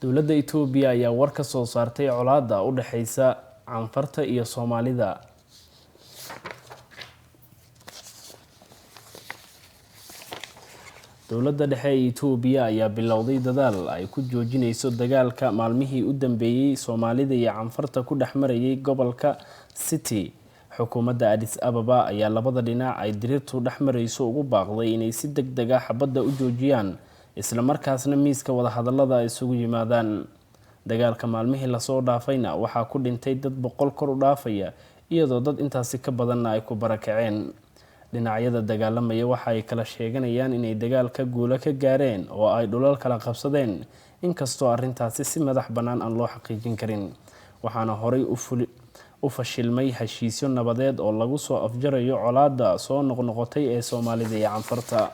Dowladda Itoobiya ayaa war ka soo saartay colaadda u dhexeysa Canfarta iyo Soomaalida. Dowladda dhexe ee Itoobiya ayaa bilowday dadaal ay ku joojinayso dagaalka maalmihii u dambeeyey Soomaalida iyo Canfarta ku dhex marayay gobolka City. Xukuumadda Addis Ababa ayaa labada dhinac ay diriirtu dhex marayso ugu baaqday inay si deg deg ah xabadda u joojiyaan, islamarkaasna miiska wadahadallada ay isugu yimaadaan. Dagaalka maalmihii lasoo dhaafayna waxaa ku dhintay dad 100 kor u dhaafaya, iyadoo dad intaasi ka badanna ay ku barakaceen. Dhinacyada dagaalamaya waxa ay kala sheeganayaan inay dagaalka guulo ka gaareen oo ay dhulal kala qabsadeen, inkastoo arrintaasi si madax bannaan aan loo xaqiijin karin. Waxaana horay u fashilmay heshiisyo nabadeed oo lagu soo afjarayo colaadda soo noqnoqotay ee Soomaalida iyo Canfarta.